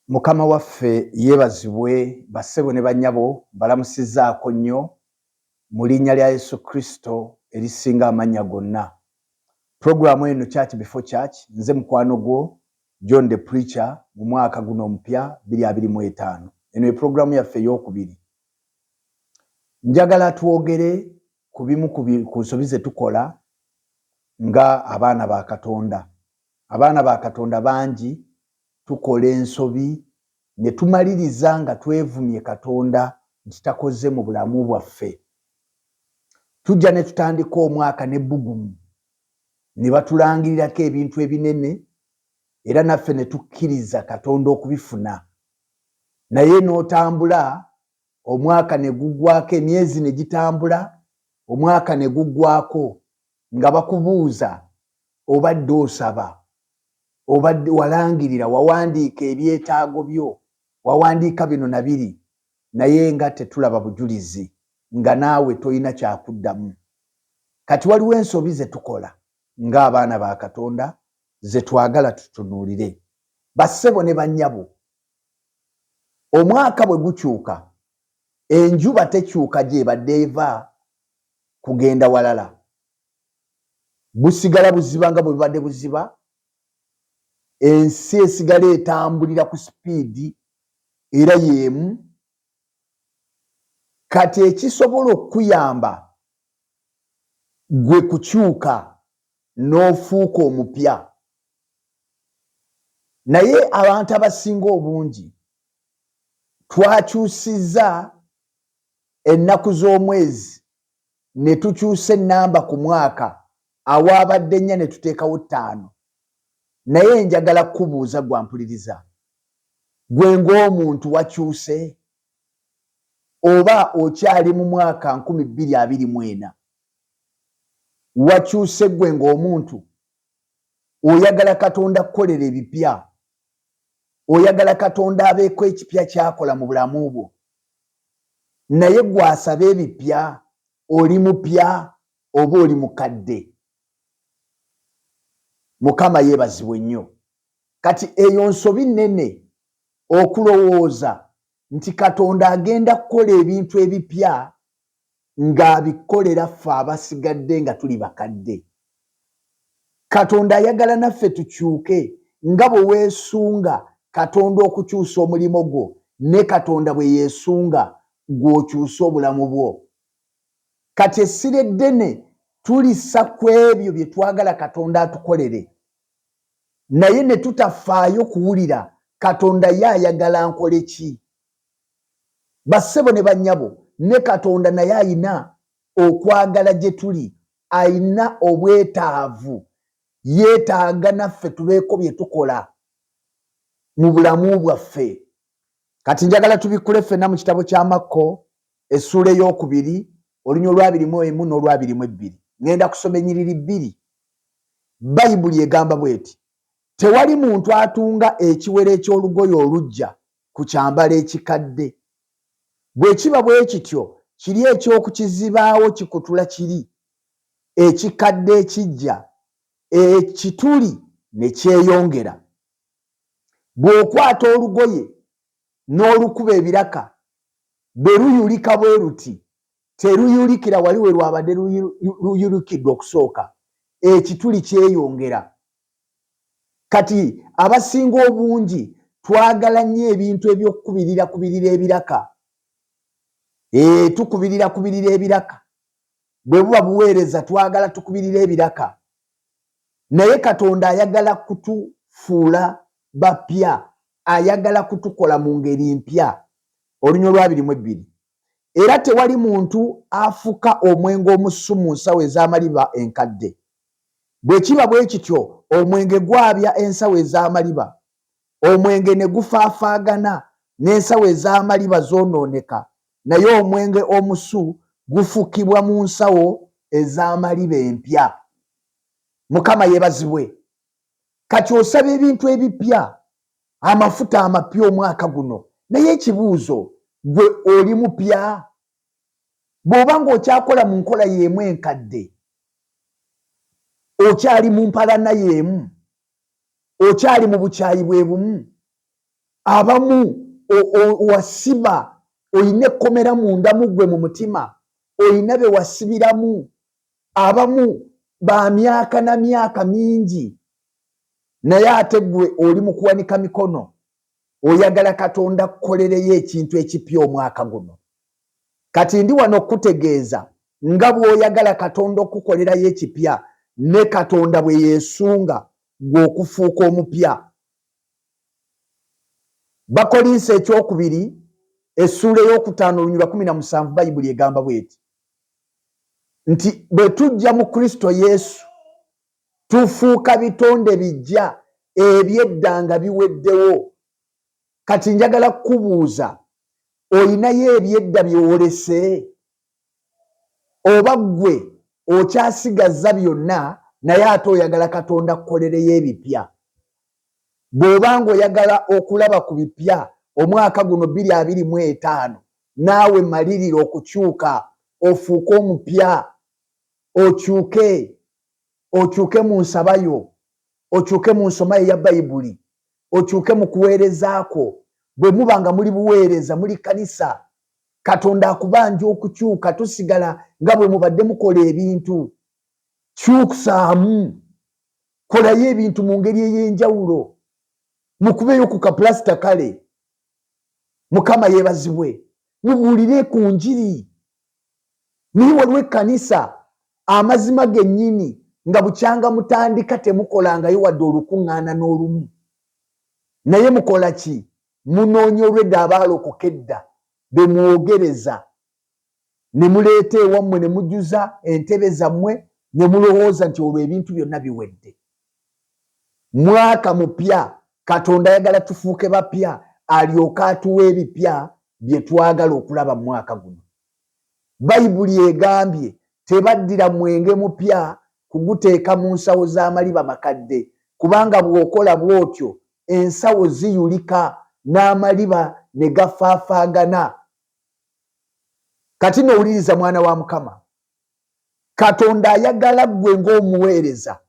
Mukama waffe yeebazibwe. Bassebo ne bannyabo, mbalamusizzaako nnyo mu linnya lya Yesu Kristo erisinga amannya gonna. Pulogulaamu eno Church Before Church, nze mukwano gwo John the Preacher mu mwaka guno omupya 2025. Eno ye pulogulaamu yaffe ey'okubiri. Njagala twogere ku bimu ku nsobi ze tukola nga abaana ba Katonda. Abaana ba Katonda bangi tukola ensobi ne tumaliriza nga twevumye Katonda nti takoze mu bulamu bwaffe. Tujja ne tutandika omwaka n'ebbugumu ne batulangirirako ebintu ebinene era naffe ne tukkiriza Katonda okubifuna. Naye n'otambula omwaka ne guggwako, emyezi ne gitambula, omwaka ne guggwako nga bakubuuza obadde osaba, obadde walangirira, wawandiika ebyetaago byo, wawandiika bino na biri, naye nga tetulaba bujulizi, nga naawe tolina kyakuddamu. Kati waliwo ensobi ze tukola ng'abaana ba Katonda ze twagala tutunuulire. Bassebo ne bannyabo, omwaka bwe gukyuka, enjuba tekyuka gy'ebadde eva kugenda walala. Busigala buziba nga bwe bubadde buziba, ensi esigala etambulira ku sipiidi era y'emu. Kati ekisobola okukuyamba gwe kukyuka n'ofuuka omupya. Naye abantu abasinga obungi twakyusizza ennaku z'omwezi ne tukyusa ennamba ku mwaka, awaabadde nnya ne tuteekawo ttaano. Naye njagala kukubuuza gwe ampuliriza, gwe ng'omuntu wakyuse oba okyali mu mwaka 2024? Wakyuse gwe ng'omuntu? Oyagala Katonda kukolera ebipya? Oyagala Katonda abeeko ekipya ky'akola mu bulamu bwo? Naye gw'asaba ebipya, oli mupya oba oli mukadde? Mukama yeebazibwe nnyo. Kati eyo nsobi nnene okulowooza nti Katonda agenda kukola ebintu ebipya ng'abikolera ffe abasigadde nga tuli bakadde. Katonda ayagala naffe tukyuke nga bwe weesunga Katonda okukyusa omulimu gwo, ne Katonda bwe yeesunga gw'okyuse obulamu bwo. Kati essira eddene tulissa ku ebyo bye twagala Katonda atukolere, naye ne tutafaayo kuwulira Katonda ye ayagala nkole ki. Bassebo ne bannyabo, ne Katonda naye alina okwagala gye tuli, alina obwetaavu, yeetaaga naffe tubeeko bye tukola mu bulamu bwaffe. Kati njagala tubikkule ffenna mu kitabo kya Makko essuula ey'okubiri oluny olwabiri mu emu n'olwabiri mu ebbiri. Ŋŋenda kusoma ennyiriri bbiri. Bayibuli egamba bw'eti, Tewali muntu atunga ekiwero eky'olugoye oluggya ku kyambalo ekikadde. Bwe kiba bwe kityo, kiri eky'okukizibaawo kikutula kiri ekikadde ekiggya, ekituli ne kyeyongera. Bw'okwata olugoye n'olukuba ebiraka, bwe luyulika bwe luti, teruyulikira wali we lwabadde luyulikidde okusooka, ekituli kyeyongera. Kati abasinga obungi twagala nnyo ebintu eby'okukubirira kubirira ebiraka. Ee, tukubirira kubirira ebiraka. Bwe buba buweereza twagala tukubirire ebiraka. Naye Katonda ayagala kutufuula bapya, ayagala kutukola mu ngeri mpya. Oluny olwabiri mu ebbiri. Era tewali muntu afuka omwenge omusu mu nsawo ez'amaliba enkadde. Bwe kiba bwe kityo, omwenge gwabya ensawo ez'amaliba, omwenge ne gufaafaagana, n'ensawo ez'amaliba zoonooneka, naye omwenge omusu gufukibwa mu nsawo ez'amaliba empya. Mukama yeebazibwe. Kati osaba ebintu ebipya, amafuta amapya omwaka guno, naye ekibuuzo, gwe oli mupya? Bw'oba ng'okyakola mu nkola y'emu enkadde, okyali mu mpalana y'emu, okyali mu bukyayi bwe bumu, Abamu wasiba, olina ekkomera munda mu ggwe mu mutima, olina be wasibiramu, abamu ba myaka na myaka mingi, naye ate ggwe oli mu kuwanika mikono, oyagala Katonda akukolereyo ekintu ekipya omwaka guno. Kati ndi wano okukutegeeza nga bw'oyagala Katonda okukukolerayo ekipya, ne Katonda bwe yeesunga ggwe okufuuka omupya. Bakolinso ekyokubiri essuula ey'okutaano oluny lwa 17, Bayibuli egamba bw'eti nti bwe tujja mu Kristo Yesu tufuuka bitonde biggya, eby'edda nga biweddewo. Kati njagala kukubuuza, olinayo eby'edda by'olese oba ggwe okyasigazza byonna naye ate oyagala Katonda akukolereyo ebipya? Bw'oba ng'oyagala okulaba ku bipya omwaka guno 2025, naawe malirira okukyuka ofuuke omupya, okyuke, okyuke mu nsaba yo, okyuke mu nsoma yo eya Bayibuli, okyuke mu kuweereza kwo. Bwe muba nga muli buweereza, muli kkanisa, Katonda akubanja okukyuka, tosigala nga bwe mubadde mukola ebintu. Kyusaamu, kolayo ebintu mu ngeri ey'enjawulo, mukubeyo ku kapulasita. Kale Mukama yeebazibwe, mubuulire ku njiri. Naye waliwo ekkanisa amazima gennyini nga bukyanga mutandika temukolangayo wadde olukuŋŋaana n'olumu, naye mukola ki? Munoonya olwedda abaalokoka edda be mwogereza ne muleeta ewammwe ne mujuza entebe zammwe ne mulowooza nti olwo ebintu byonna biwedde. Mwaka mupya, Katonda ayagala tufuuke bapya alyoke atuwe ebipya bye twagala okulaba mu mwaka guno. Bayibuli egambye tebaddira mwenge mupya kuguteeka mu nsawo z'amaliba makadde, kubanga bw'okola bw'otyo ensawo ziyulika n'amaliba ne gafaafaagana. Kati nno wuliriza mwana wa Mukama. Katonda ayagala ggwe ng'omuweereza.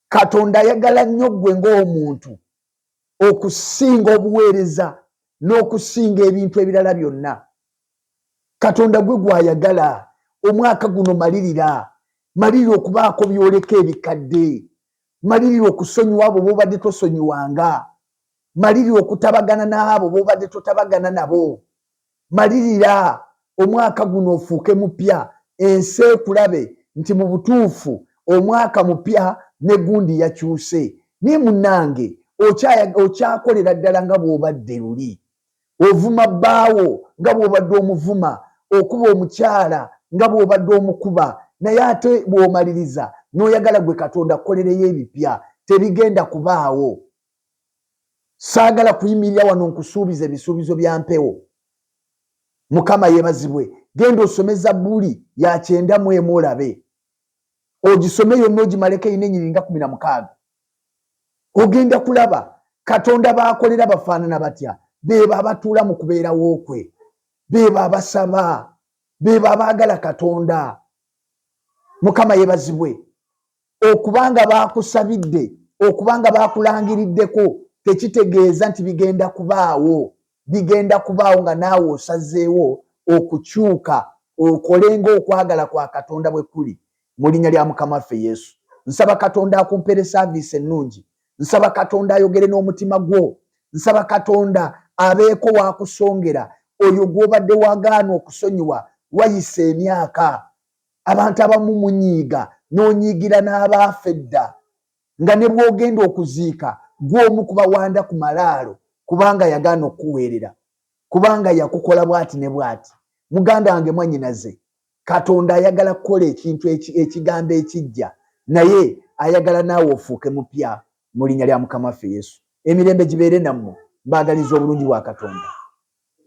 Katonda ayagala nnyo ggwe ng'omuntu okusinga obuweereza n'okusinga ebintu ebirala byonna. Katonda gwe gw'ayagala. Omwaka guno malirira. Malirira okubaako by'oleka ebikadde. Malirira okusonyiwa abo b'obadde tosonyiwanga. Malirira okutabagana n'abo b'obadde totabagana nabo. Malirira omwaka guno ofuuke mupya, ensi ekulabe nti mu butuufu omwaka mupya ne gundi yakyuse. Naye munnange okyakolera ddala nga bw'obadde luli. Ovuma bbaawo nga bw'obadde omuvuma, okuba omukyala nga bw'obadde omukuba, naye ate bw'omaliriza n'oyagala gwe Katonda akukolereyo ebipya, tebigenda kubaawo. Saagala kuyimirira wano nkusuubiza ebisuubizo bya mpewo. Mukama yeebazibwe. Genda osome Zabbuli ya 91 olabe. Ogisome yonna ogimaleko, erina ennyiriri nga 16. Ogenda kulaba Katonda b'akolera bafaanana batya. Beebo abatuula mu kubeerawo kwe. Beebo abasaba. Beebo abaagala Katonda. Mukama yeebazibwe. Okuba nga baakusabidde, okuba nga baakulangiriddeko, tekitegeeza nti bigenda kubaawo. Bigenda kubaawo nga naawe osazeewo okukyuka okole ng'okwagala kwa Katonda bwe kuli. Mu linnya lya Mukama waffe Yesu, nsaba Katonda akumpere saaviisi ennungi. Nsaba Katonda ayogere n'omutima gwo. Nsaba Katonda abeeko w'akusongera oyo gw'obadde wagaana okusonyiwa wayise emyaka. Abantu abamu munyiiga n'onyiigira n'abaafa edda, nga ne bw'ogenda okuziika ggwe omu ku bawanda ku malaalo kubanga yagaana okukuweerera, kubanga yakukola bw'ati ne bw'ati. Muganda wange, mwannyinaze, Katonda ayagala kukola ekintu ekigambo ekiggya, naye ayagala naawe ofuuke mupya mu linnya lya Mukama waffe Yesu. Emirembe gibeere nammwe. Mbaagaliza obulungi bwa Katonda.